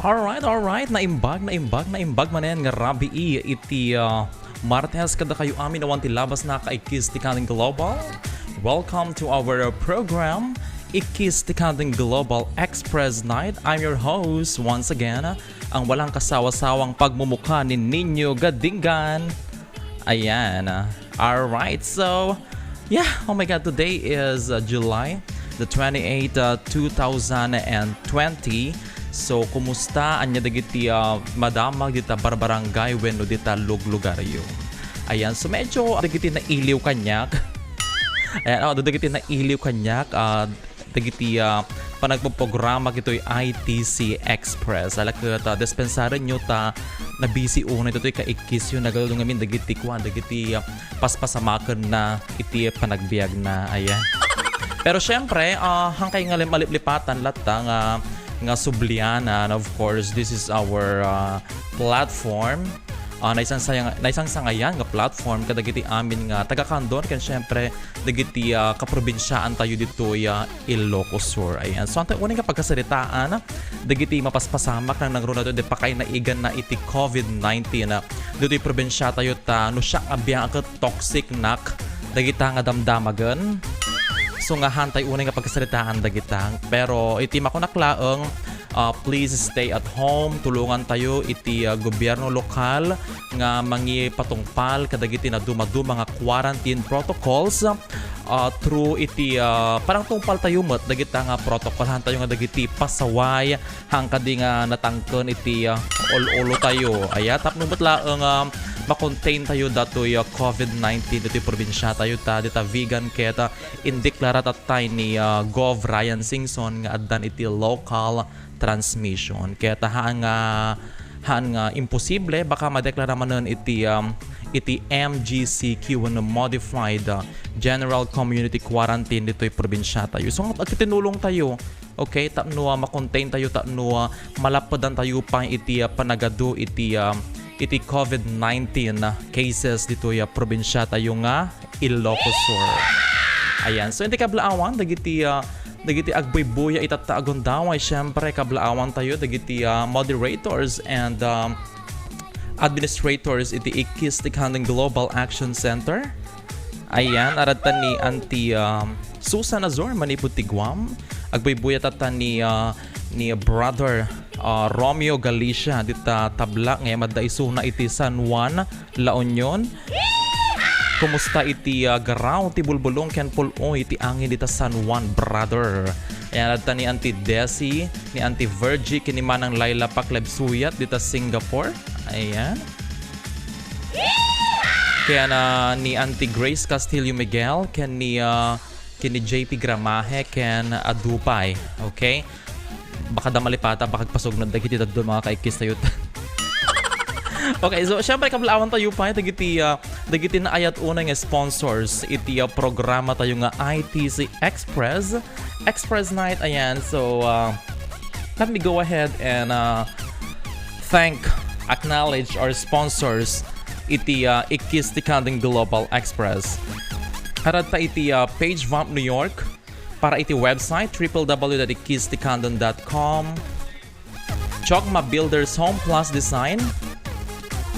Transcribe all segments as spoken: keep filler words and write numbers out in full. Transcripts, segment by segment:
Alright, alright. Naimbag, naimbag, naimbag manen nga rabii iti, ah, Martes kadakayo amin awan ti labas na kaikkis ti Kaden Global. Welcome to our, uh, program, Ikkis ti Kaden Global Express Night. I'm your host, once again, ang walang kasawa-sawang pagmumuka ni Nino Gadingan. Ayan. Alright, so, yeah, oh my God, today is, uh, July the twenty-eighth, uh, two thousand and twenty. So, kumusta? Ania dagiti, uh, madamag dita barbarangay wenno dita luglugaryo? Ayan, so medyo dagiti nailiw kaniak. Ayan, oh, dagiti nailiw kaniak, ah, dagiti, ah, panagpoprograma kitoy I T C Express. Ala ket, ah, dispensarenyo ta nabisi unay ditoy kaikkisyo, nagadu ngamin dagiti kuan, dagiti, ah, paspasamakenna iti panagbiagna. Ayan. Pero syempre, ah, hankay nga lim-, maliplipatan latta nga, nga sublian, and of course, this is our, ah, platform. Ah, naisangsa-, naisangsangayan nga platform kadagiti amin nga taga-Candon ken syempre dagiti, ah, kaprobinsiaan tayo ditoy, ah, Ilocos Sur. Ayan. So, antay unay nga pagkasaritaan dagiti mapaspasamak nga nangruna ditoy pakainnaiganna iti covid nineteen, ah, ditoy probinsiatayo ta no siak nga biag ket toxic nak dagita nga damdamagen. So, nga hantay unay nga pagkasaritaan dagita. Pero iti makunak laeng, ah, please stay at home. Tulongan tayo iti, ah, gobyerno lokal nga mangipatungpal kadagiti naduma-duma nga quarantine protocols, ah, through iti, ah, panangtungpal tayo met dagita nga protocol. Hantayo nga dagiti pasaway, hankadi nga natangken iti, ah, ol-olo tayo. Aya, tapno met laeng, ah, makontain tayo datoy, ah, covid nineteen ditoy probinsia tayo ta dita Vigan ket, ah, indeklara tattay ni, ah, Gov Ryan Singson nga addan iti local transmission. Ket haan nga, haan nga imposible, baka madeklara manen iti, um, iti M G C Q wenno modified, uh, general community quarantine ditoy probinsia tayo. So, agtitinulong tayo, okay, tapno, uh, makontain tayo, tapno, uh, malappedan tayo pa iti, uh, panagadu iti, um, iti covid nineteen cases ditoy, uh, probinsia tayo nga Ilocos Sur. Ayan. So, inti kablaawan, dagiti, ah, dagiti agbuybuya itatta a gundaway, siyempre, kablaawantayo dagiti, ah, moderators and, um, administrators iti Ikkis ti Kandon Global Action Center. Ayan, aradta ni Auntie, um, Susan Azor, manipud ti Guam. Agbuybuya tatta ni, ah, ni Brother, ah, Romeo Galicia, dita Tabla, nga madda isuna iti San Juan, La Union. Kumusta iti, ah, garaw ti bulbulong ken pul-oy ti angin dita San Juan, brother? Ayan, adta ni Auntie Desi, ni Auntie Virgie, ken ni Manang Laila Pakleb Suyat dita Singapore. Ayan. Ken, ah, ni Auntie Grace Castillo Miguel, ken ni, ah, ken ni J P Gramahe, ken Adupay. Okay? Baka da malipata, baka agpasugnod dagiti dadduma nga kaikis tayo. Okay, so, syempre, kablaawantayo pay dagiti, ah, dagiti naayat unay nga sponsors iti, ah, programatayo nga I T C Express, Express Night, ayan. So, ah, let me go ahead and, ah, thank, acknowledge our sponsors iti, ah, Ikkis ti Kandon Global Express. Aradta iti, ah, Page Vamp New York, para iti website, triple W dot ikkistikandon dot com. Chogma Builders Home Plus Design.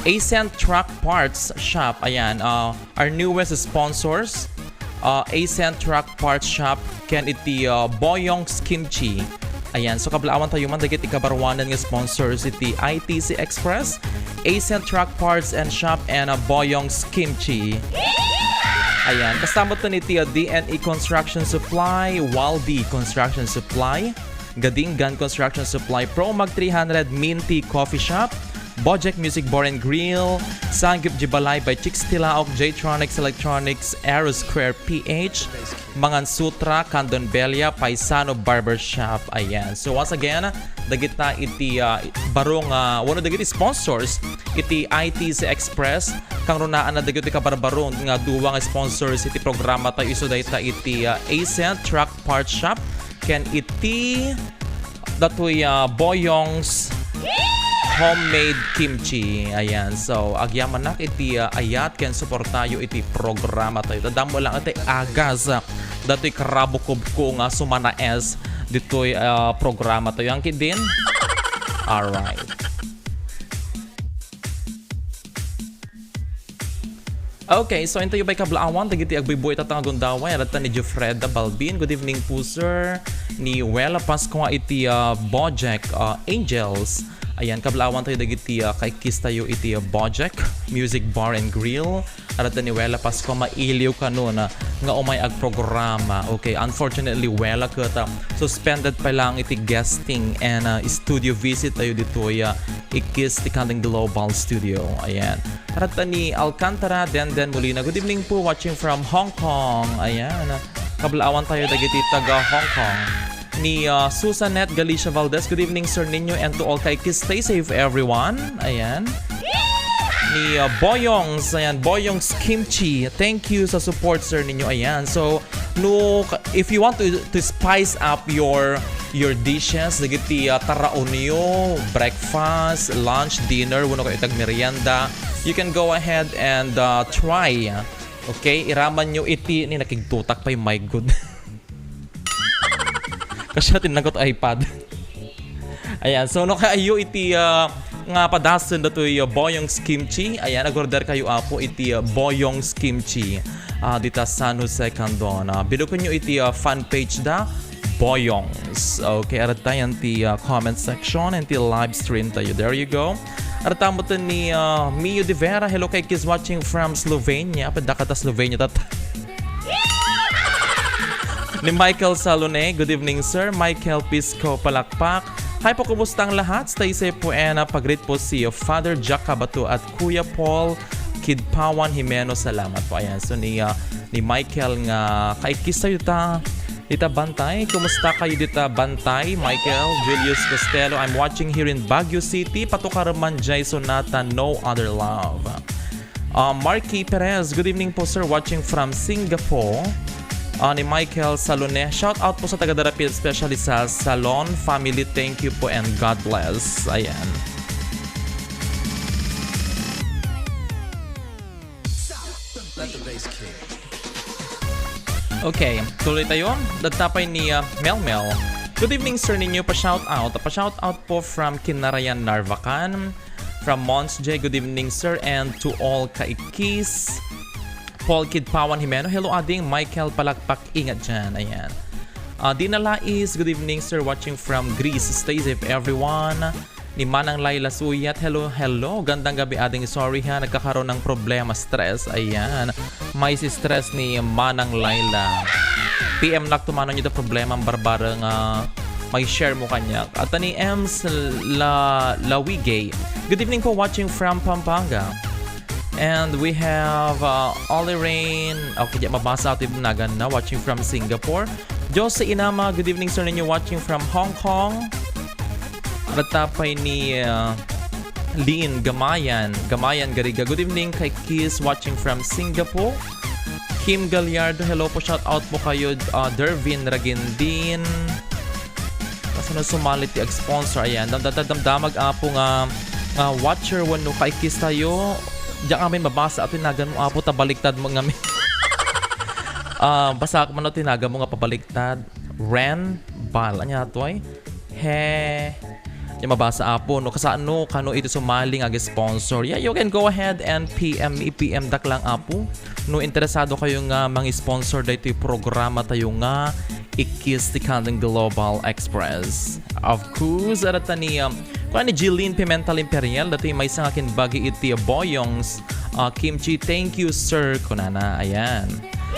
Ascent Truck Parts Shop, ayan, uh, our newest sponsors, uh, Ascent Truck Parts Shop, ken iti, uh, Boyong's Kimchi. Ayan, so kablaawantayo man dagiti kabaruanan nga sponsors iti I T C Express, Ascent Truck Parts and Shop, and, uh, Boyong's Kimchi. Ayan, kasta met iti, uh, D N E Construction Supply, Walby Construction Supply, Gadingan Construction Supply, Pro Mag three hundred, Minty Coffee Shop, Bojek Music Bar and Grill, Sanggip Jibalay by Chicks Tilaok, J-Tronics Electronics, Aero Square P H, Mangan Sutra, Candon Belia, Paisano Barbershop. Ayan. So once again, dagita iti, ah, baro nga, wano dagiti sponsors iti I T C Express, kang runaan na dagiti kabarbaro nga duwa nga sponsors iti programa tayo. Isu dayta iti, ah, Ascent Truck Parts Shop ken iti datoy, ah, Boyong's Homemade Kimchi. Ayan. So, agyamanak iti, ah, ayat ken suportayo iti programa tayo. Tadamo lang iti agas, ah, datoy karabukobko nga sumanaes ditoy, ah, programa tayo. Ang kidin? Alright. Okay, so intayo bay kablaawan dagiti agbuybuya tatta nga gundaway, aradta ni Jofreda Balbin. Good evening po, sir. Ni Wela Pascua iti, ah, Bojek, ah, Angels. Ayan, kablaawan tayo dagiti, ah, kaikis tayo iti, ah, Bojek Music Bar and Grill. Aradta ni Wela Pascua, mailiw kanon, ah, nga umay agprograma. Okay, unfortunately, Wela, ket, ah, suspended pa lang iti guesting and, ah, studio visit tayo ditoy, ah, Ikkis ti Kanding Global Studio. Ayan. Aradta ni Alcantara, Denden Molina. Good evening po, watching from Hong Kong. Ayan. Kablaawan tayo dagiti taga Hong Kong. Ni, uh, Susanette Galicia Valdez. Good evening, Sir Nino, and to all kaikis. Stay safe, everyone. Ayan. Ni, uh, Boyongs. Ayan, Boyongs Kimchi. Thank you sa support, Sir Nino. Ayan. So, no, if you want to, to spice up your, your dishes, dagiti, uh, taraonyo, breakfast, lunch, dinner, wenno kayo tagmerienda, you can go ahead and, uh, try. Okay? Iraman nyo iti, ni nakigtutak pa yung my good. Kasi natin nagot iPad. Ayan. So, no kaayo iti, ah, nga padasen datoy, ah, Boyong's Kimchi. Ayan, nag-order kayo, apo, iti, ah, Boyong's Kimchi. Ah, dita San Jose, Candon. Ah, biduken nyo iti, ah, fan page da, Boyong's. Okay, aradta yan ti, ah, comment section and ti live stream tayo. There you go. Aradta mo ni, ah, Mio de Vera. Hello, kaikis, watching from Slovenia. Pwede ka ta Slovenia, tat. Ni Michael Salone, "Good evening, sir." Michael Pisco, palakpak. Hi po, kumusta ang lahat? Stay safe po and, ah, pag-greet po si Father Jack Cabato at Kuya Paul Kidpawan Jimeno. Salamat po. Ayan, so ni, ah, ni Michael nga kaikis tayo ta, ita Bantay. Kumusta kayo dita Bantay? Michael Julius Costello, "I'm watching here in Baguio City." Patukar man jay sonata, No Other Love. Ah, Marky Perez, "Good evening po, sir. Watching from Singapore." Ah, ni Michael Salone, "Shout out po sa taga Darapil, especially sa Salon family. Thank you po and God bless." Ayan. Okay, tuloy tayo. Dadta pay ni, ah, Melmel. Good evening, Sir Nino. Pa-shout out. Pa-shout out po from Kinarayan, Narvacan. From Mons J, good evening, sir, and to all kaikis. Paul Kidpawan Jimeno, hello, ading. Michael Palakpak, ingat dyan. Ayan. Ah, Dina Lais, good evening, sir. Watching from Greece. Stay safe, everyone. Ni Manang Laila Suyat, hello, hello. Gandang gabi, ading. Sorry ha, nagkakaroon ng problema, stress. Ayan. May si stress ni Manang Laila. P M nak tumano niyo da problema ang barbara nga may share mo kanya. At ni Ems La Lawige. Good evening po, watching from Pampanga. And we have, uh, Ollie Rain. Okay, di mabasa ato yung nagan na, watching from Singapore. Jose Inama, good evening, sir, ninyo, watching from Hong Kong. Ratapay ni, uh, Lin Gamayan. Gamayan Gariga, good evening kay Kiss, watching from Singapore. Kim Gallardo, hello po, shout out po kayo, uh, Dervin Ragindin. Kasano sumali ti ag-sponsor? Ayan, damdamag apo nga, nga watcher wenno kaikis tayo. Diyan kami mabasa at tinagan mo, apo, tabaliktad mo nga mi. Ah, basa ko man, tinagan mo nga pabaliktad. Ren Bal. Anya to ay? He. Diyan mabasa, apo, no? Kasano, kano ito sumali nga ag-sponsor? Yeah, you can go ahead and P M, i-P M dak lang, apo. No interesado kayo nga mang-sponsor daytoy programa tayo nga Ikis ti Kanding Global Express. Of course, arata ni, um, kuan ni Jeline Pimental Imperial, datoy maysa nga kinbagi iti Boyongs, uh, Kimchi. Thank you, sir, kunana. Ayan.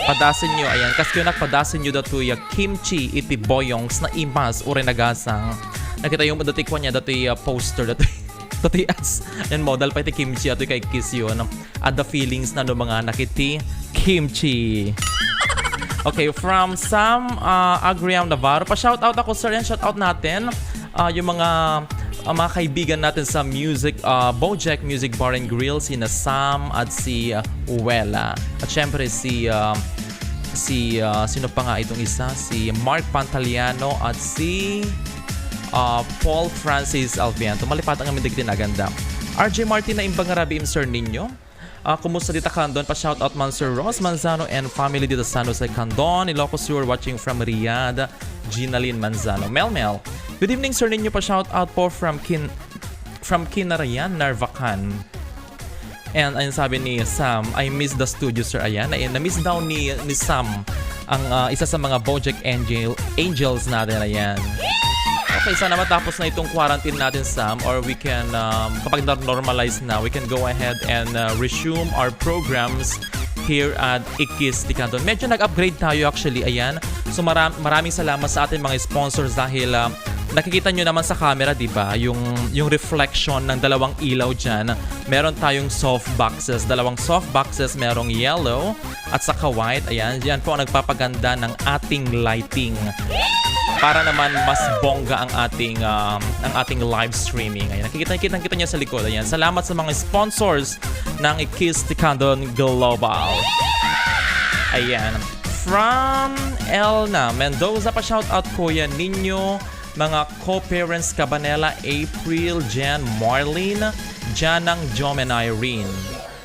Padasen nyo, ayan. Kas kunak, padasen nyo datoy, uh, kimchi iti Boyongs na imas uray nagasang. Nakita yung datoy kuan niya, datoy, uh, poster, datoy. Tatias. Ayan, model pa iti kimchi ato kay Kiss yun. At the feelings na no mga nakiti kimchi. Okay, from Sam, uh, Agriam Navarro. Pa-shoutout ako, sir. Yan, shoutout natin. Uh, yung mga, uh, mga kaibigan natin sa music, uh, Bojack Music Bar and Grill, sina Sam at si, uh, Wela. At syempre si, uh, si, uh, sino pa nga itong isa? Si Mark Pantaliano at si, uh, Paul Francis Alviento. Malipatan kami digdi naganda. R J Martin na imbang nga rabiim, sir, ninyo. Ah, kumusta dita Candon? Pa-shoutout man Sir Ross Manzano and family dita San Jose Candon, Ilocos Sur, watching from Riyadh, Gina Lynn Manzano. Mel Mel, good evening, sir, ninyo. Pa-shoutout po from Kin-, from Kinarayan, Narvacan. And ayun sabi ni Sam, "I miss the studio, sir." Ayan, ay, na-miss daw ni, ni Sam ang, ah, isa sa mga Bojack Angel, Angels natin. Ayan. Okay, sana matapos na itong quarantine natin, Sam, or we can, um, kapag nor-, normalize na, we can go ahead and, uh, resume our programs here at Ikis ti Candon. Medyo nag-upgrade tayo actually, ayan. So, maram-, maraming salamat sa ating mga sponsors dahil, uh, nakikita nyo naman sa camera, di ba? Yung, yung reflection ng dalawang ilaw dyan. Meron tayong soft boxes, dalawang soft boxes, merong yellow at saka white. Ayan, yan po ang nagpapaganda ng ating lighting. Para naman mas bongga ang ating, um, ang ating live streaming. Ayan, nakikita, kitang-kita niya sa likod. Ayan, salamat sa mga sponsors ng Ikis ti Candon Global. Ayan. From Elna Mendoza, pa-shoutout, Kuya Nino, mga co-parents Cabanela, April, Jen, Marlene, Janang, Jom, and Irene.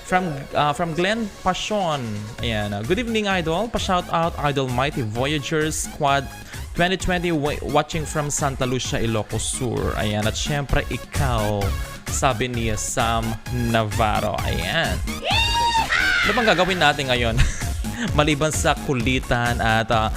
From, ah, from Glenn Pasion. Ayan, ah, "Good evening, Idol. Pa-shoutout, Idol Mighty Voyager Squad twenty twenty, wa-, watching from Santa Lucia, Ilocos Sur." Ayan, at syempre, ikaw, sabi ni Sam Navarro. Ayan. Ano bang gagawin natin ngayon? Maliban sa kulitan at, ah,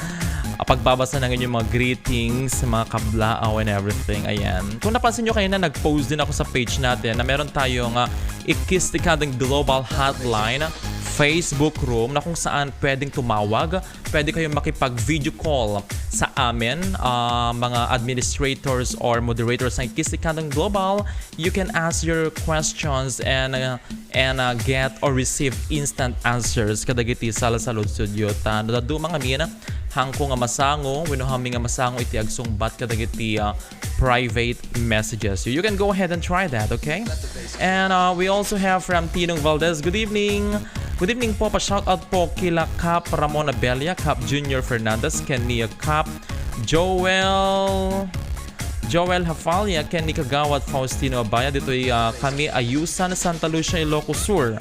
pagbabasa ng inyong mga greetings, mga kablaaw and everything. Ayan. Kung napansin nyo kanina, nag-post din ako sa page natin na meron tayong, ah, Ikis ti Candon Global Hotline Facebook room na kung saan pwedeng tumawag, pwede kayong makipag-video call sa amin, ah, mga administrators or moderators ng Ikis ti Candon Global. You can ask your questions and, uh, and, uh, get or receive instant answers kadagiti sala-saludsodyo. Ta no dadduma ngamin, haanko nga masango wenno haanmi nga masango iti agsungbat kadagiti, uh, private messages. So you can go ahead and try that, okay? And, uh, we also have from Tinong Valdez. "Good evening. Good evening po. Pa-shoutout po kila Cap Ramon Abella, Cap Junior Fernandez, ken ni Cap Joel, Joel Hafalia, ken ni Kagawad Faustino Abaya, ditoy, ah, kami Ayusan, Santa Lucia, Ilocos Sur.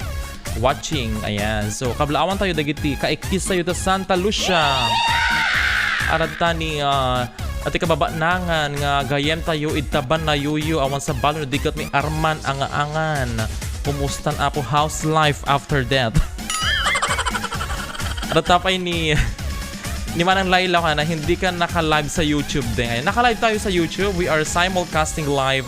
watching. Ayan. So, kablaawan tayo dagiti kaikkis tayo ta Santa Lucia. Arad ta ni, ah, ati kababanangan nga gayyem tayo iti Bannayuyu awan sa balon di ket ni Arman Angaangan. Kumustan, Apo? How's life after death? Arad ta pay ni, ni Manang Laila kana, hindi ka naka-live sa YouTube din. Ayan, naka-live tayo sa YouTube. We are simulcasting live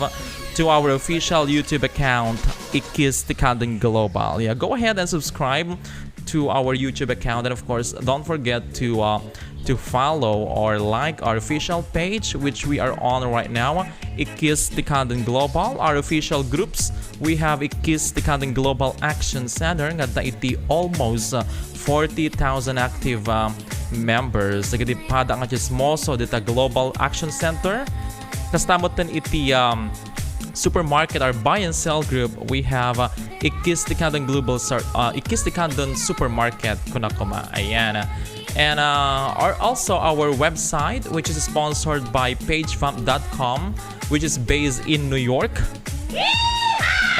to our official YouTube account, Ikkis Tikandon Global. Yeah, go ahead and subscribe to our YouTube account, and of course, don't forget to, uh, to follow or like our official page, which we are on right now, Ikkis Tikandon Global. Our official groups, we have Ikkis Tikandon Global Action Center nga adda iti almost, uh, forty thousand active, uh, members. Dagiti pada nga chismoso dita Global Action Center. Kasta met ten iti, um, supermarket or buy and sell group, we have, uh, Ikkis Tikandon Global Sar-, uh, Ikkis Tikandon Supermarket, kuna koma. Ayan. And, uh, our, also our website, which is sponsored by pagevamp dot com, which is based in New York.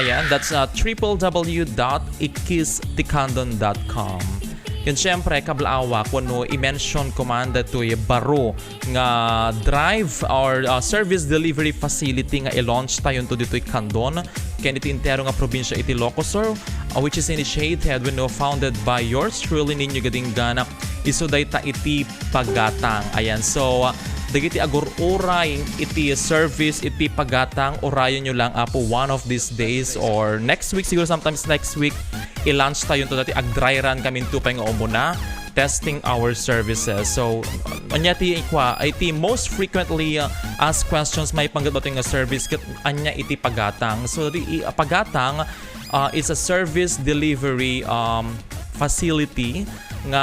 Ayan, that's, uh, triple W dot ikkis tikandon dot com. Ken siyempre, kablaawak, wenno i-mention ko man datoy baro nga drive or, uh, service delivery facility nga i-launch tayonto ditoy Candon ken iti entero nga probinsya iti Ilocos Sur, uh, which is initiated wenno founded by yours truly, Nino Gadingana. Isu dayta iti Pagatang. Ayan. So, uh, dagiti agur-uray iti service iti Pagatang, urayonyo lang, Apo, one of these days or next week, siguro sometimes next week, i-launch tayonto dati, ag-dry run kaminto pay nga umuna, testing our services. So, ania ti ikua, iti most frequently, uh, asked questions maipanggep datoy nga service ket ania iti Pagatang. So, di, i-, Pagatang, uh, is a service delivery, um, facility nga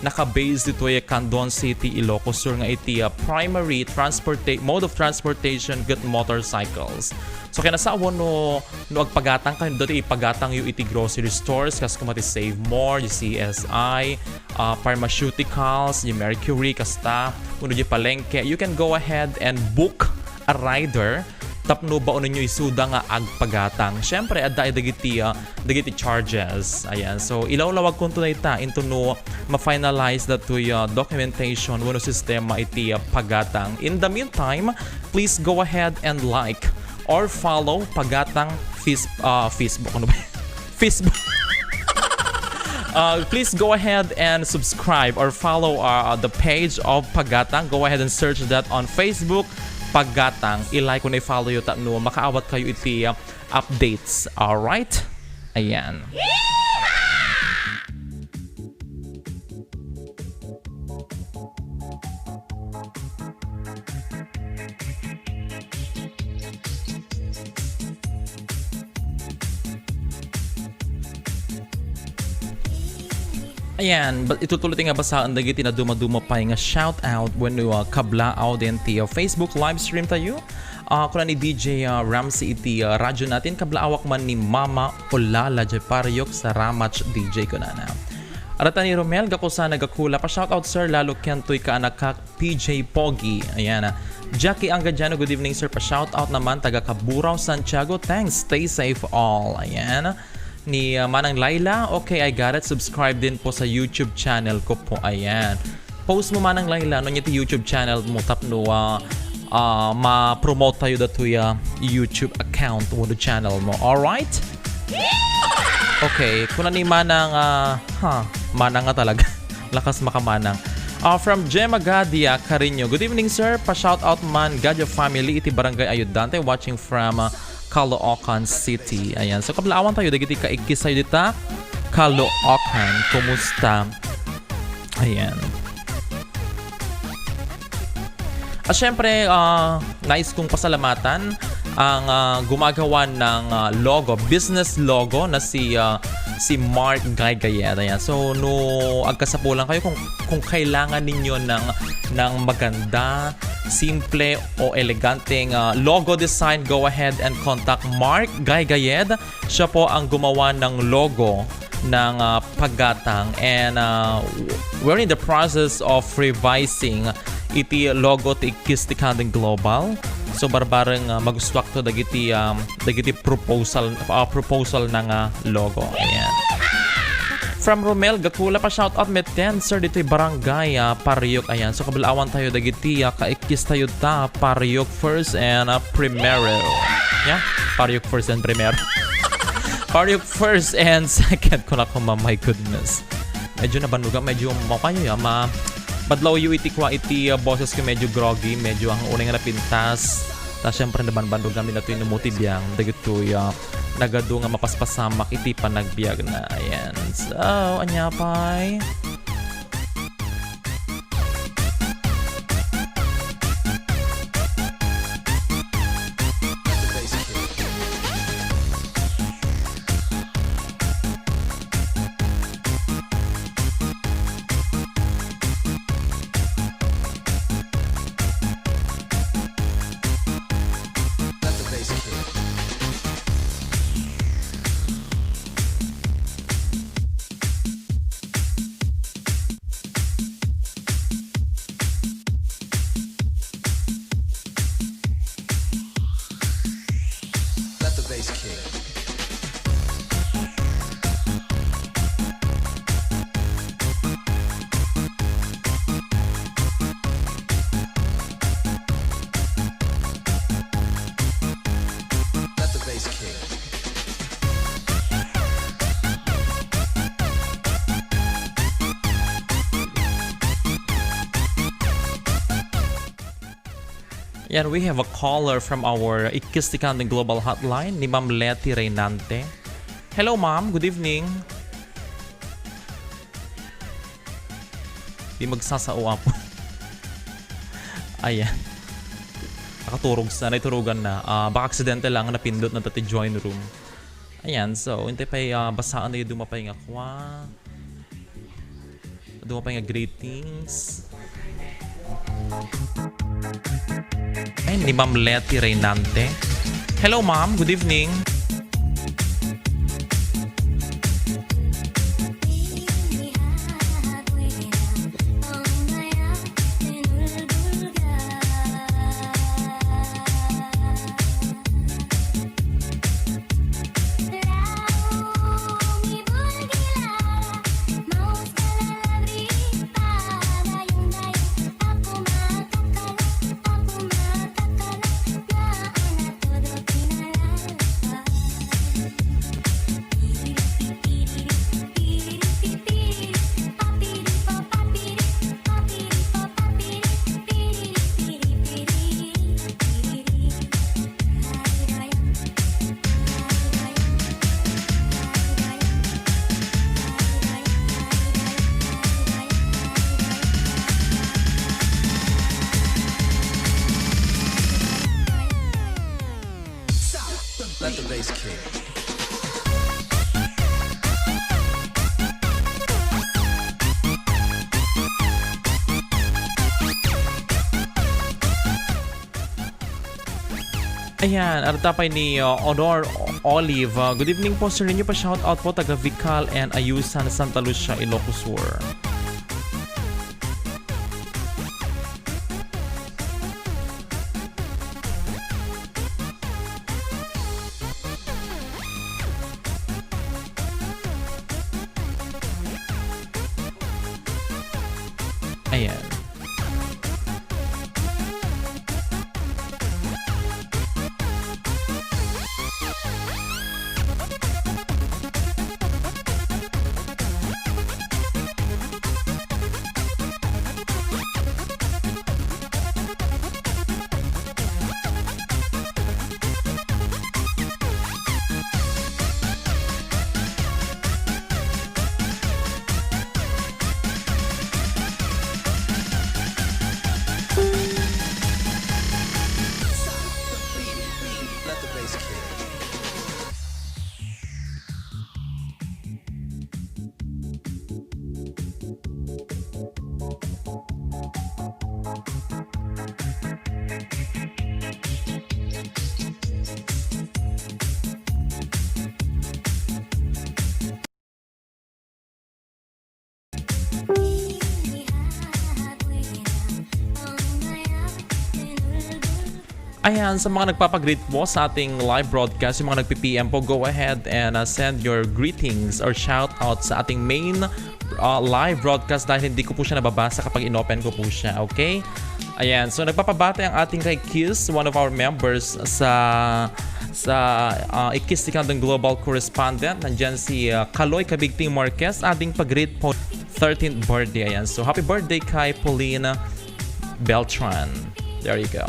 naka-base ditoy Candon City, Ilocos Sur, nga iti, uh, primary transporta-, mode of transportation ket motorcycles. So, kinasao no, no agpagatang kayo, dati ipagatang yu iti grocery stores, kas kuma ti Save More, di C S I, uh, pharmaceuticals, di Mercury, kasta, wenno di palengke, you can go ahead and book a rider tapno baonenyo isuda nga agpagatang. Siyempre, adda dagiti, ah, dagiti charges. Ayan. So, ilawlawagkonto dayta intono ma-finalize datoy, ah, documentation wenno sistema iti, ah, pagatang. In the meantime, please go ahead and like or follow Pagatang Fis-, ah, Facebook. Ano ba? Facebook. Uh, please go ahead and subscribe or follow, uh, the page of Pagatang. Go ahead and search that on Facebook, Pagatang. I-like wenno i-follow yu tapno makaawat kayo iti, uh, updates. Alright? Ayan. Ayan, ba-, itutuloy ti nga basaen dagiti nadumaduma pay nga shout out wenno, ah, kablaaw din ti, ah, Facebook live stream tayo. Ah, kuna ni D J, ah, Ramsey iti, ah, radyo natin, kablaawak man ni Mama Olala, Jay Pariok, Saramach, D J kunana. Arata ni Romel, gaku sana gakula, pa shout out sir, lalo ken toy kaanakak, P J Pogi. Ayan, ah. Jackie Angadiano, good evening, sir. Pa-shout out naman, taga Caburaw, Santiago. Thanks. Stay safe all. Ayan. Ni, ah, Manang Laila, okay, I got it. Subscribe din po sa YouTube channel ko po. Ayan. Post mo, Manang Laila, no, iti YouTube channel mo tapno, ah, ah, ma-promote tayo datoy, ah, YouTube account wenno channel mo. Alright? Okay, kuna ni Manang, ah, ha, Manang nga talaga. Lakas makamanang. Ah, from Gemma Gadia Carino. Good evening, sir. Pa-shout out man, Gadia family, iti Barangay Ayudante, watching from, ah, Caloocan City. Ayan. So, kablaawan tayo, dagiti kaikkis tayo dita, Caloocan. Kumusta? Ayan. At syempre, ah, nais kong pasalamatan ang, ah, gumagawa ng, ah, logo, business logo na si, ah, si Mark Gaygayed. Ayan. So, no agkasapulan kayo kung, kung kailangan ninyo ng, ng maganda, simple o eleganteng, ah, logo design, go ahead and contact Mark Gaygayed. Siya po ang gumawa ng logo ng, ah, Pagatang, and, ah, we're in the process of revising iti logo ti Ikkis Tikandon Global. So, barbareng, ah, magustuakto dagiti, um, dagiti proposal, ah, proposal na nga logo. Ayan. From Romel Gakula pa, shout out met ken sir ditoy barangay, ah, Pariok. Ayan, so kablaawan tayo dagiti, ah, kaikkis tayo ta Pariok first and, ah, primero. Yeah? Pariok first and primero. Pariok first and second. Kuna ko, ma-, my goodness. Medyo nabannugan, medyo makayo, ya, ma-, badlaw yu iti kwa iti, ah, boses ko, medyo groggy, medyo ang unay nga napintas. Ta, syempre, nabanbannugan mi na ito inumuti biyang. Dagito, ya, nagadu nga mapaspasamak iti panagbiagna. Ayan. So, ania pay? Let the bass kick. Let the bass kick. Yan, we have a caller from our Ikkis ti Kanding Global Hotline, ni Ma'am Letty Reynante. Hello, ma'am. Good evening. Di magsasao, apo. Ayan. Nakaturog sa, naiturugan na. Ah, baka aksidente lang, napindot na dati join room. Ayan, so, intay pay, ah, basaan na yung dumapay nga kwa. Dumapay nga greetings. Ay, ni Ma'am Letty Reynante. Hello, ma'am. Good evening. Let the bass kick. Ayan, adda pay ni, uh, Honor Olive. Uh, good evening po, sir. Ninyo pa shout out po, taga Vical and Ayusan, Santa Lucia, Ilocos Sur. Ayan. Ayan, sa mga nagpapag-greet po sa ating live broadcast, yung mga nagpi-P M po, go ahead and, uh, send your greetings or shout out sa ating main, uh, live broadcast dahil hindi ko po siya nababasa kapag inopen ko po siya, okay? Ayan, so nagpapabati ang ating kay Kiss, one of our members sa, sa, uh, Ikis Tikandon Global Correspondent. Nandyan si, uh, Kaloy Kabigting Marquez, ading pag-greet po thirteenth birthday. Ayan, so happy birthday kay Paulina Beltran. There you go.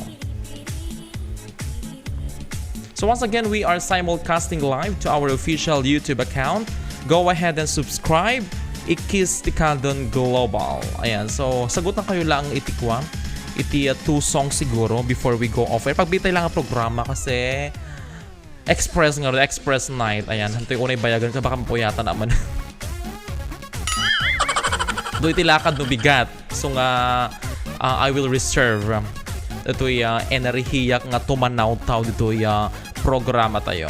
So once again, we are simulcasting live to our official YouTube account. Go ahead and subscribe, Ikis Tikandon Global. Ayan, so sagutan kayo lang iti kwan, iti, uh, two songs siguro before we go off air. Pagbitay lang ang programa kasi express nga, express night. Ayan, hantoy unay bayagan ka, baka mapuyatan naman. Do iti lakad no bigat. So nga, ah, I will reserve, um, ito'y, ah, enerhiyak nga tumanaw tao dito'y, ah, programa tayo.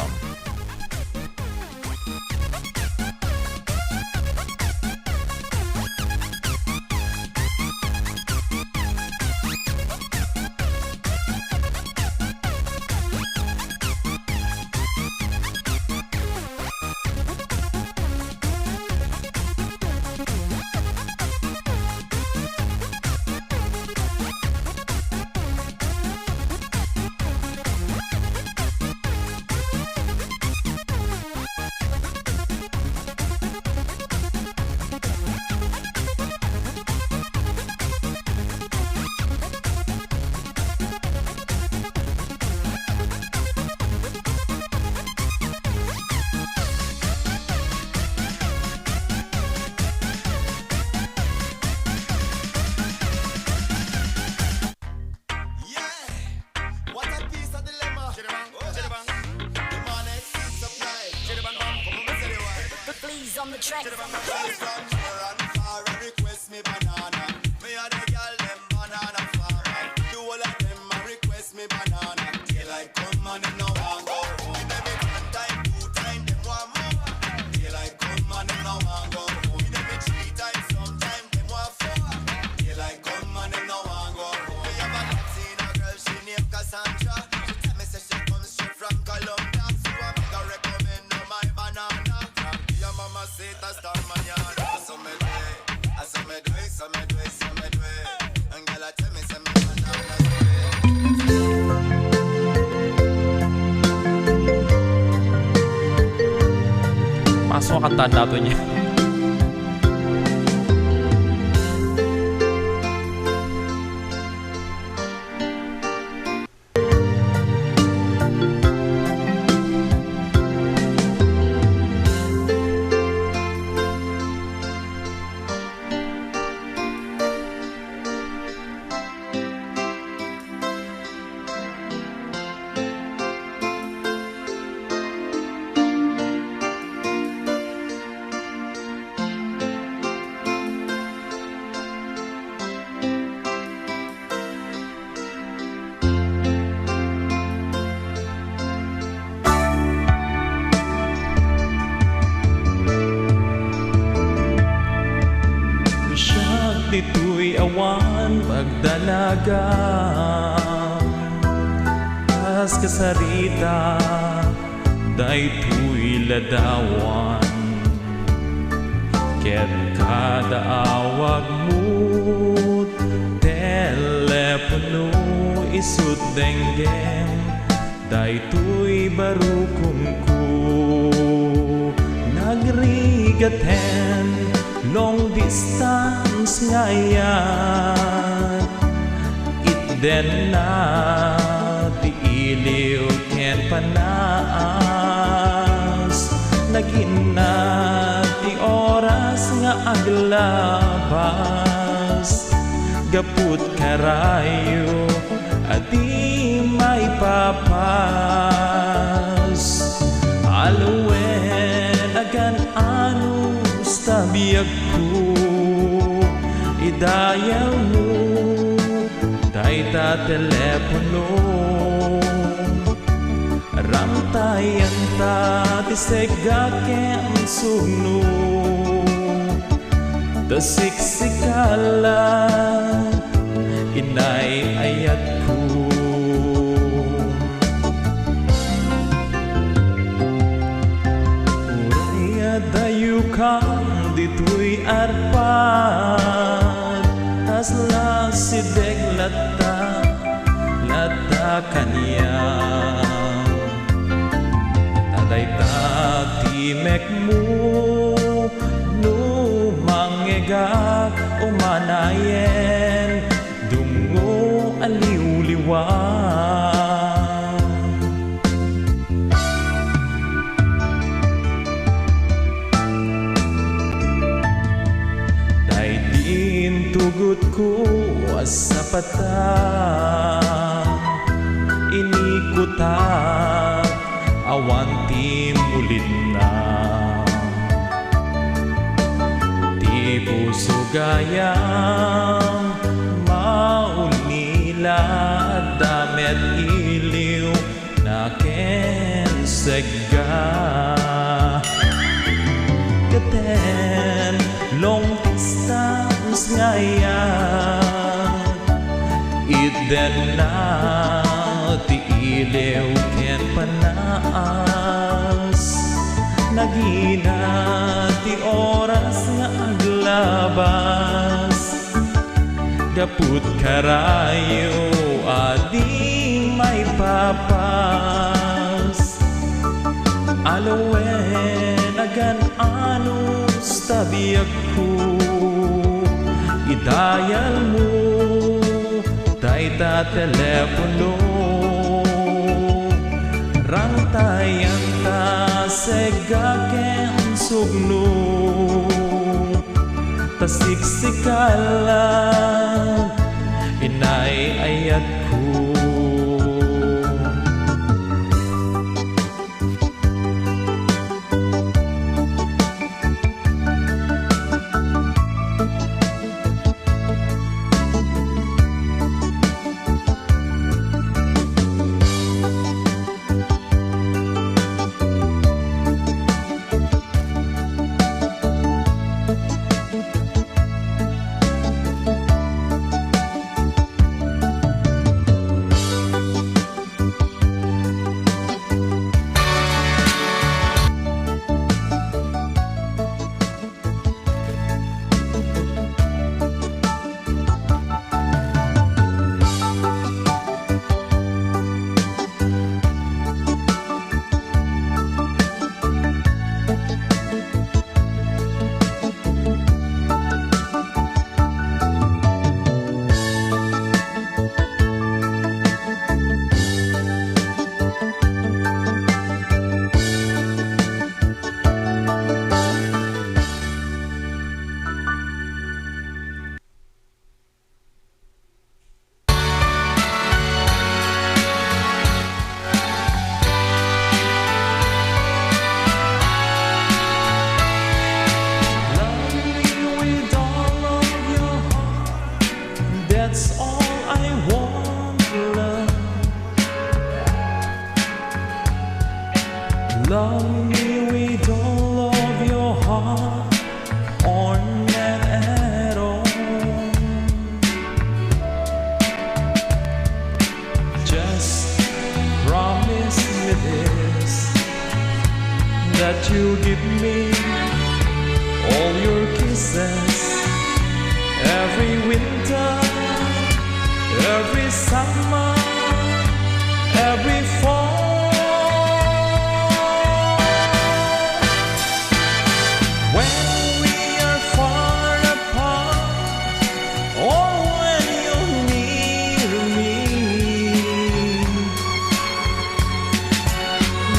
Yeah! What a piece of dilemma. Demonic, supply. Come on, say the word. Please on the track. Girls from near and far a request me banana. Me a di gyal dem banana farmer. Di whole a dem a request me banana. Daylight come and dem nuh want go home. Dem a one time, two time, dem want more. Daylight come and dem nuh want go home. Dem a three time, sometime dem want four. Daylight come and dem nuh want go home. We have a Latina girl, she name Cassandra. She tell me seh she come straight from Colombia. So I beg her recommend her my banana. From your mama say that's the manana. So me do it, I so me do it, so me do it, so me do it. And girl, I tell me seh me banana sweet. Paso ang kanta nato niya. Siak ditoy awan pagdalagan, kas kasarita daytoy ladawan. Ket kada awagmo, telepono, isu't denggem, daytoy barukomko. Nagrigaten, long distance nga ayat. Itdenna ti iliw ken panaas, naginna ti oras nga aglabas. Gaput karayo a di maipapas, alwen agan-anos ta biagko, idayawmo dayta telepono. Ramtayanta ti seg-a ken sugno, ta siksikala, inay ayatko. Kan ditoy arpad, kasla sideg latta, latta kaniak. Ta dayta ti mekmo, no mangngegak, umanayen, dungngo a liwliwa. Daydi intugotko a sapata, inikutak awan ti mulitna. Ti puso gayam maunila, adda met iliw na ken segga. Keten long distance nga ayak, itdenna ti iliw ken panaas. Nagina ti oras nga aglabas. Gapu ti karayo a di maipapas, aloen agan-anos ta biagko. Idayalmo dayta telepono, rangtayan ta segga ken sugno. Ta siksikala inay-ayatko. Love me with all of your heart. That's all I want, love. Love me with all of your heart, or not at all. Just promise me this, that you'll give me all your kisses every winter, every summer, every fall. When we are far apart, or when you're near me,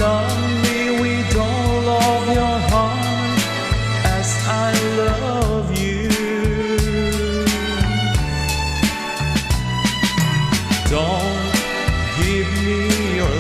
love me with all of your heart as I love you. Don't give me your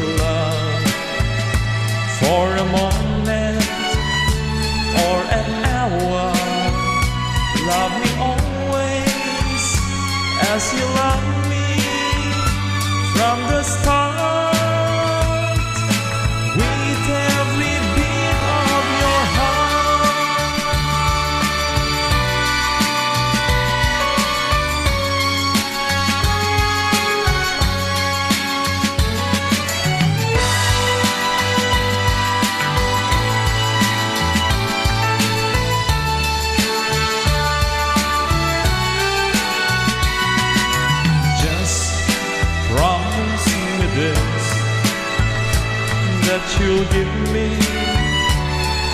Give me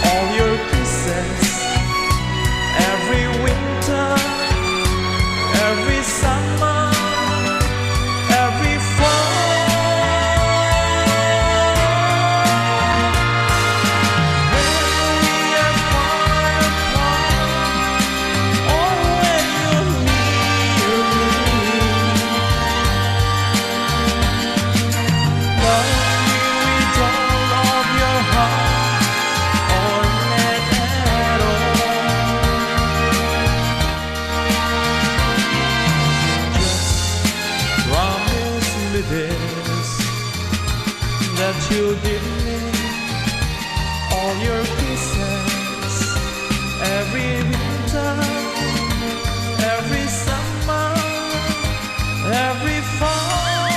all your kisses every winter, every summer, every fall. When we are far apart, or when you're near me, love me with all of your heart, or not at all. Just promise me this, that you'll give me all your kisses every winter, every summer, every fall,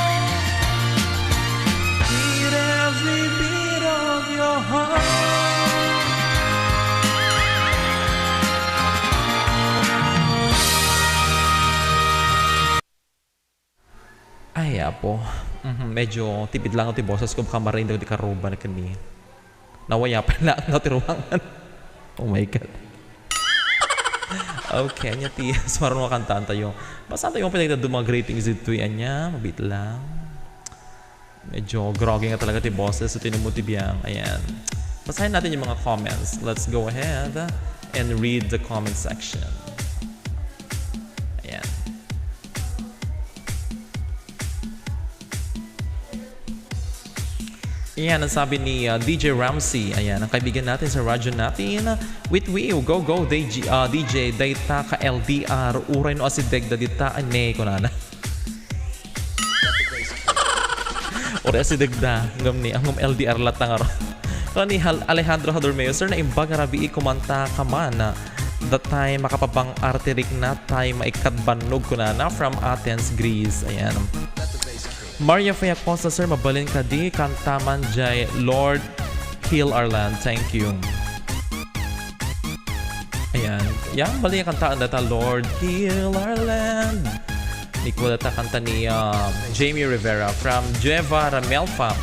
with every beat of your heart. Ay, Apo. Mhm, medyo tipid lang ti boses ko, baka marinda ti karuba na kani. Nawayapan lang no ti ruangan. Oh my God. Okay, ania ti sumaron nga kantaan tayo. Basta tayo ang pinagdaduma greetings dito, ania, mabit lang. Medyo groggy nga talaga ti boses, so tinumod ti biang. Ayan. Basahin natin yung mga comments. Let's go ahead and read the comment section. Ayan. Ayan, ang sabi ni, ah, D J Ramsey. Ayan, ang kaibigan natin sa radyo natin. Witwiw, go, go, D J, ah, D J, dayta ka L D R, uray no asideg da dita, ane, kunana. Uray asideg da, ngem ni, ngem L D R latta ngarud. Kuna ni Hal-, Alejandro Hadormeo, "Sir, naimbag nga rabii, kumanta ka man. Datay makapabang-arti rikna tay maikkat bannog," kunana, from Athens, Greece. Ayan. Maria Fe Acosta, "Sir, mabalin kadi kantaman jay Lord Heal Our Land." Thank you. Ayan. Yan, bali nga kantaan data, Lord, Heal Our Land. Ni kuwa data kanta ni, ah, Jamie Rivera from Jeva Ramelfa.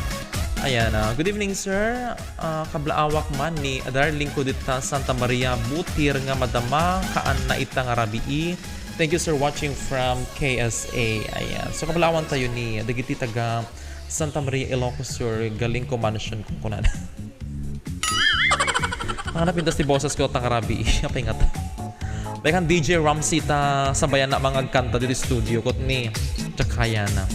Ayan, ah, good evening, sir. Ah, kablaawak man ni darling ko dita Santa Maria Butir nga madama kaan na ita nga rabii. Thank you, sir, watching from K S A. Ayan. So, kablaawan tayo ni dagiti taga Santa Maria, Ilocos Sur, Galing ko mansion ko kunana. Ang napintas ti boses ko, tang rabii. Apay nga ta. Daykan D J Ramsey ta sabayan na mangagkanta dito studio, kot ni Chakayana.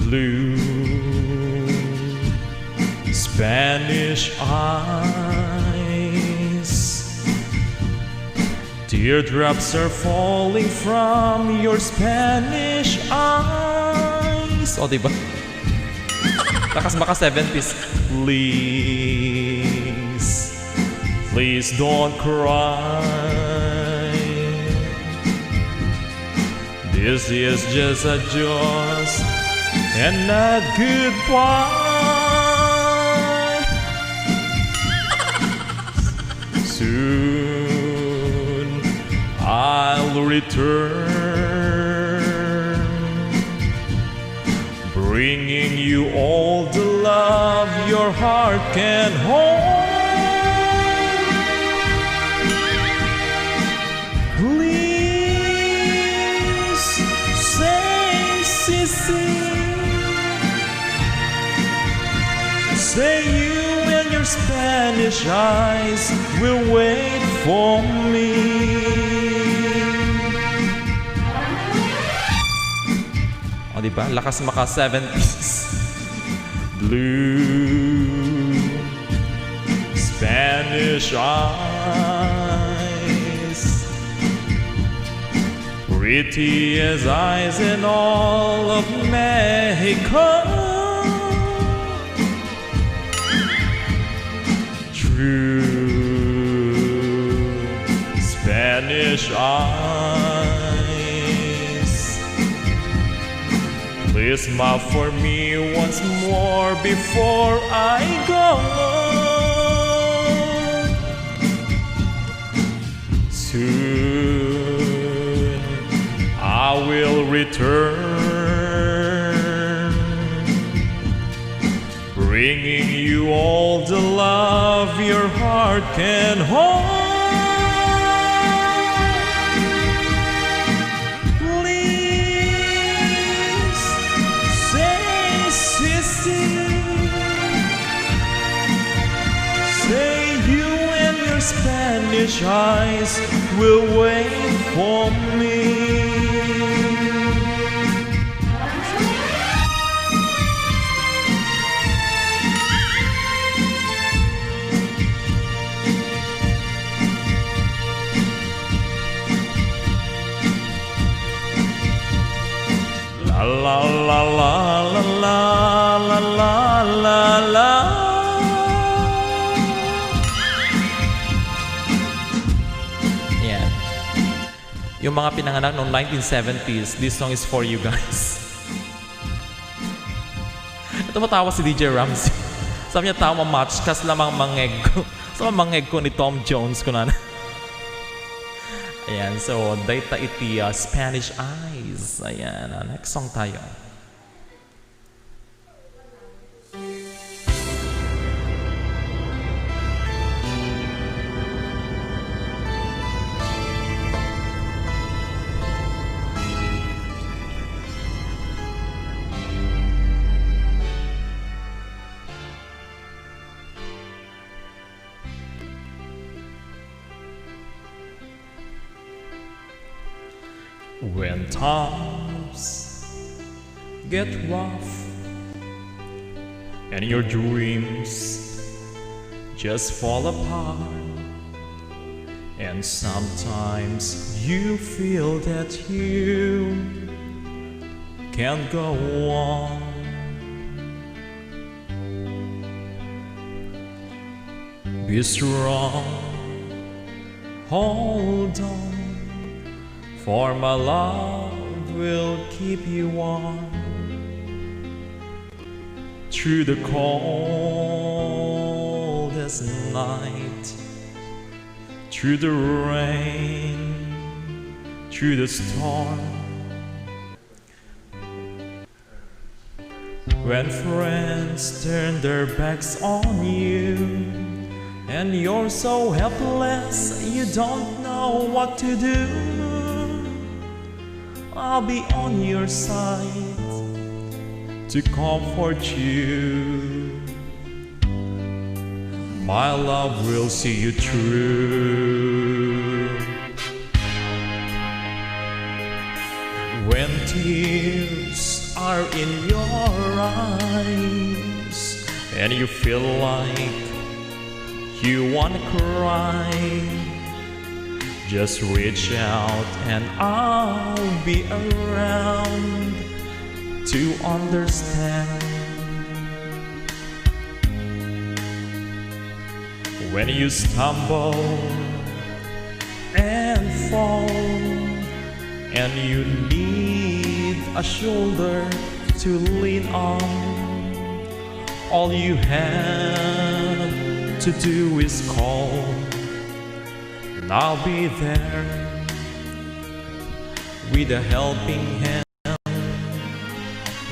Blue Spanish eyes. Teardrops are falling from your Spanish eyes. O, diba? Lakas maka seventies. Please, please don't cry. This is just a joke and not goodbye. Soon I'll return, bringing you all the love your heart can hold. Please say, "Sisi." Say you and your Spanish eyes will wait for me. O, diba? Lakas maka seventies. Blue Spanish eyes, prettiest eyes in all of Mexico. Spanish eyes. Please smile for me once more before I go. Soon I will return, bringing you all the love your heart can hold. Please say, "Sister," say you and your Spanish eyes will wait for me. La, la, la, la. Ayan. Yung mga pinanganak noong nineteen seventies, this song is for you guys. Ito, matawa si D J Ramsey. Sabi niya, "Tama, match, kas lamang mangeg ko." Sa mangeg ko ni Tom Jones, kunana. Ayan, so, dayta iti, ah, Spanish Eyes. Ayan, ah, next song tayo. When times get rough and your dreams just fall apart, and sometimes you feel that you can't go on. Be strong, hold on, for my love will keep you warm through the coldest night, through the rain, through the storm. When friends turn their backs on you and you're so helpless, you don't know what to do, I'll be on your side to comfort you. My love will see you through. When tears are in your eyes and you feel like you wanna cry, just reach out and I'll be around to understand. When you stumble and fall and you need a shoulder to lean on, all you have to do is call, and I'll be there with a helping hand.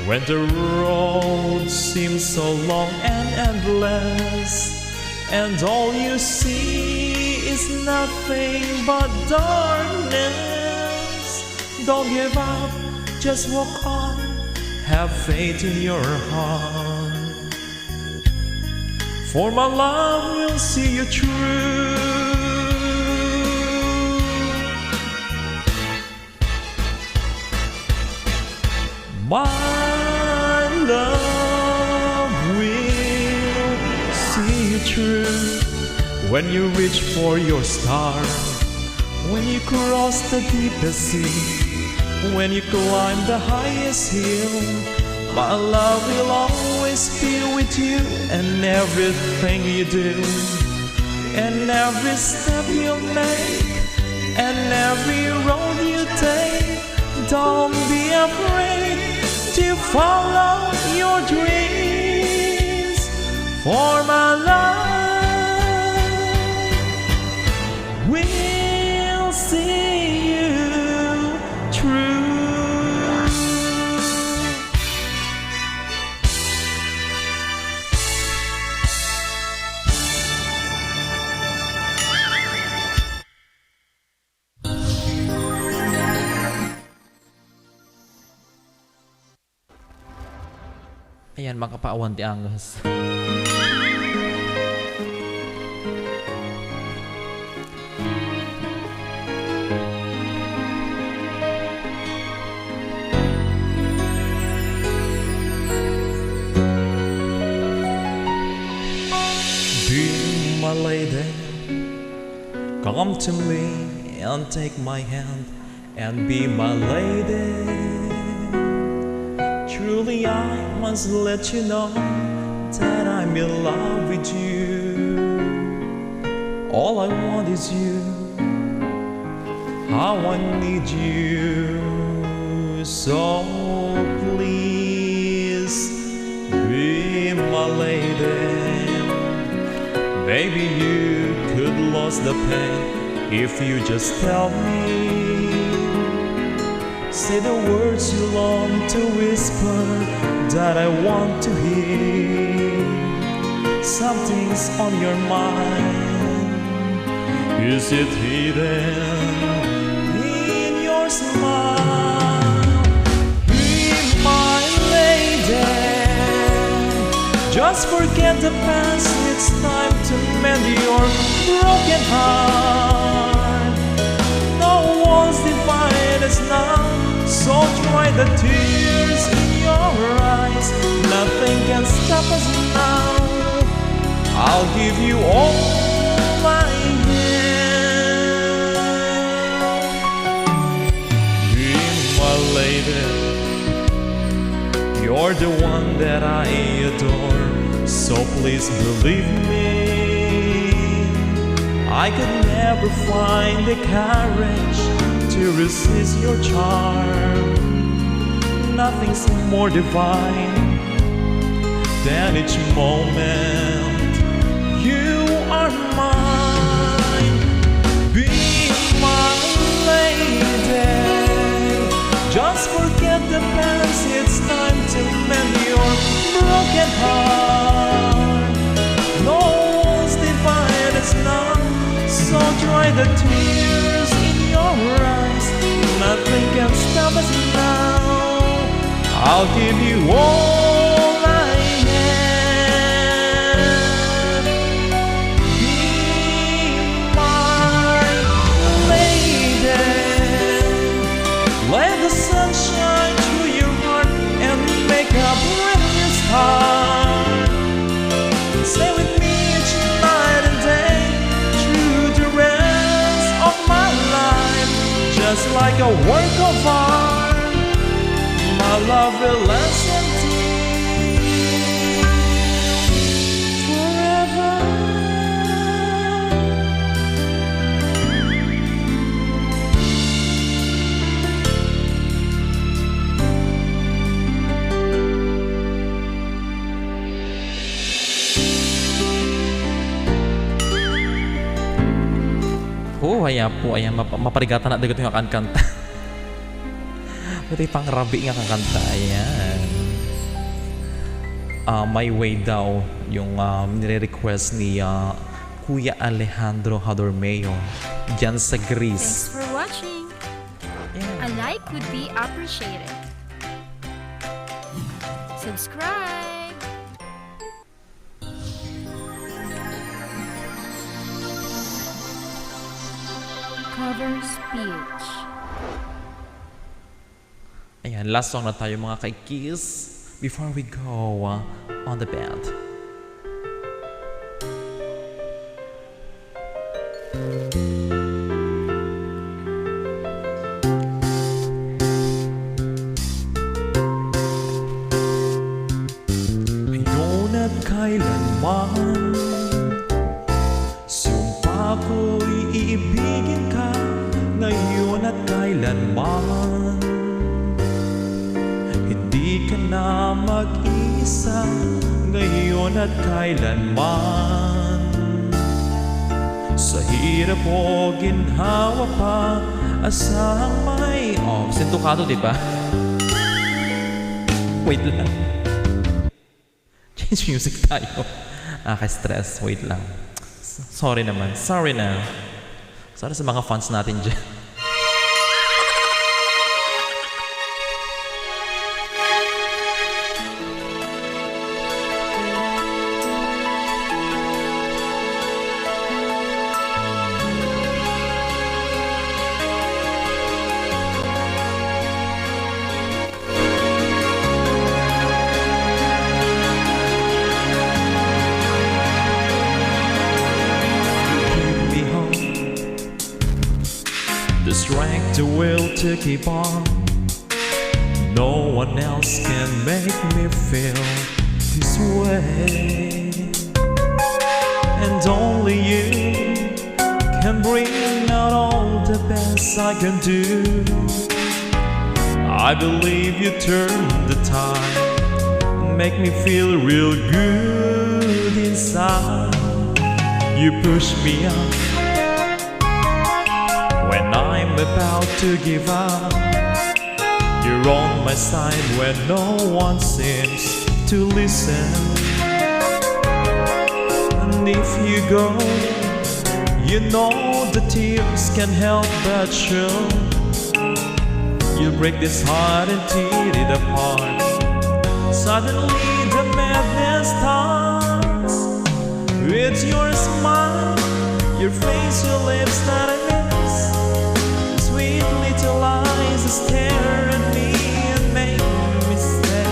When the road seems so long and endless, and all you see is nothing but darkness, don't give up, just walk on, have faith in your heart. For my love will see you through. My love will see you through when you reach for your star, when you cross the deepest sea, when you climb the highest hill. My love will always be with you in everything you do. And every step you make, and every road you take, don't be afraid to follow your dreams. For my love will see you through. Ayan, makapaawan ti anges. Be my lady, come to me and take my hand and be my lady. Truly, I must let you know that I'm in love with you. All I want is you. How I need you. So please be my lady. Maybe you could lose the pain if you just tell me. Say the words you long to whisper that I want to hear. Something's on your mind. Is it hidden in your smile? Be my lady. Just forget the past. It's time to mend your broken heart. No walls divide us now, so dry the tears in your eyes. Nothing can stop us now. I'll give you all I have. Be my lady. You're the one that I adore, so please believe me. I could never find the courage to resist your charm. Nothing's more divine than each moment you are mine. Be my lady. Just forget the past. It's time to mend your broken heart. No walls divide us now, so dry the tears in your eyes. Nothing can stop us now. I'll give you all I have. Be my lady. Let the sunshine through your heart and make a brand new start. Stay with me each night and day through the rest of my life, just like a work of art. My love will last until forever. Oh, ay apo, ayan, map-, maparigatan na dagito nga kankanta. Ito'y pangrabi nga kakanta, ayan. Ah, My Way daw, yung, ah, nire-request ni, ah, Kuya Alejandro Hadormeo, dyan sa Greece. Thanks for watching. Yeah. A like would be appreciated. Subscribe! Cover speech. Ayan, last song na tayo, mga kaikis, before we go, uh, on the bed. Ngayon at kailanman, sum- Iibigin ka ngayon at kailanman. Hindi ka na mag-iisa ngayon at kailanman. Sa hirap o ginhawa pa, asahang may, oh, sintukado, di ba? Wait lang. Change music tayo. Nakaka-stress. Wait lang. S-, sorry naman. Sorry na. Sorry sa mga fans natin dyan. Give me hope, the strength, the will to keep on. No one else can make me feel this way. And only you can bring out all the best I can do. I believe you turn the tide, make me feel real good inside. You push me up when I'm about to give up. You're on my side when no one seems to listen. And if you go, you know the tears can help but show. You break this heart and tear it apart. Suddenly the madness starts. With your smile, your face, your lips that I miss. Sweet little eyes stare at me and make me stay.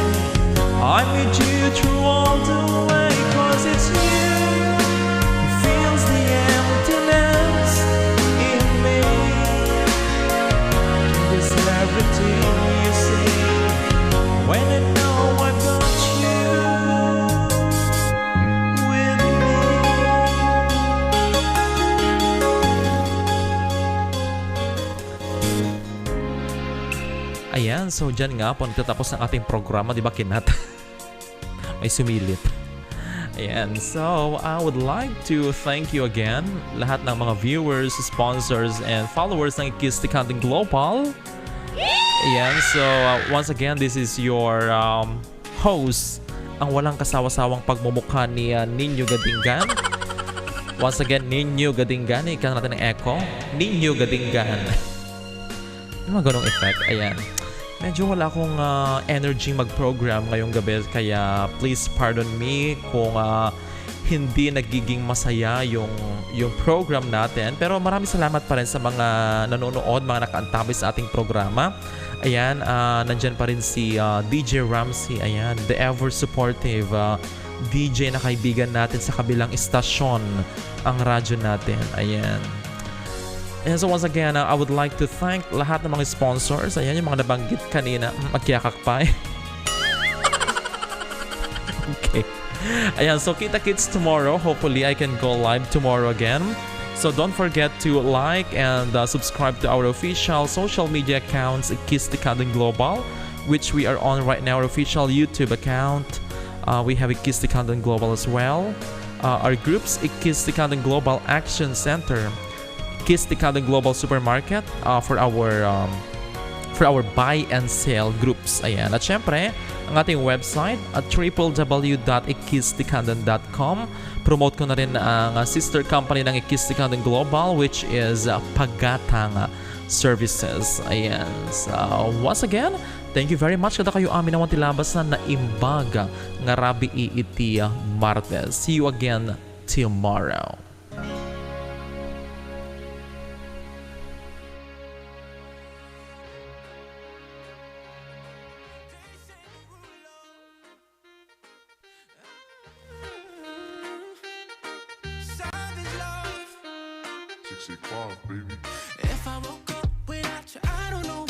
I'm with you through all the way, 'cause it's you who fills the emptiness in me. It's everything you see when I know I've got you with me. Ayan, so dyan nga po nagtatapos ang ating programa, di ba, Kinat? May sumilit. Ayan, so I would like to thank you again, lahat ng mga viewers, sponsors, and followers ng Kiss the Content Global. Ayan, so, uh, once again, this is your, um, host, ang walang kasawa-sawang pagmumukha ni, uh, Nino Gadingan. Once again, Nino Gadingan, ika natin ng echo. Nino Gadingan. Yung mga ganong effect, ayan. Medyo wala akong, ah, energy mag-program ngayong gabi, kaya please pardon me kung, ah, hindi nagiging masaya yung, yung program natin. Pero maraming salamat pa rin sa mga nanonood, mga nakaantabay sa ating programa. Ayan, ah, nandyan pa rin si, ah, D J Ramsey. Ayan, the ever supportive, ah, D J na kaibigan natin sa kabilang istasyon ang radyo natin. Ayan. And so once again, uh, I would like to thank lahat ng mga sponsors. Ayan, yung mga nabanggit kanina. Mm, magkiyakak pa eh. Okay. Ayan, so kita-kits tomorrow. Hopefully, I can go live tomorrow again. So don't forget to like and, uh, subscribe to our official social media accounts, Kiss the Content Global, which we are on right now, our official YouTube account. Uh, we have Kiss the Content Global as well. Uh, our groups, Kiss the Content Global Action Center, Kiss the Content Global Supermarket, uh, for our, um, for our buy and sell groups. Ayan. At syempre, ang ating website at triple W dot ikistikandon dot com. Promote ko na rin ang, uh, sister company ng Ikistikandon Global, which is, uh, Pagatang Services. Ayan. So, once again, thank you very much kadakayo amin a wan ti labas a naimbag nga rabii iti, uh, Martes. See you again tomorrow. Savage love. Sixty-five, baby. If I woke up without you, I don't know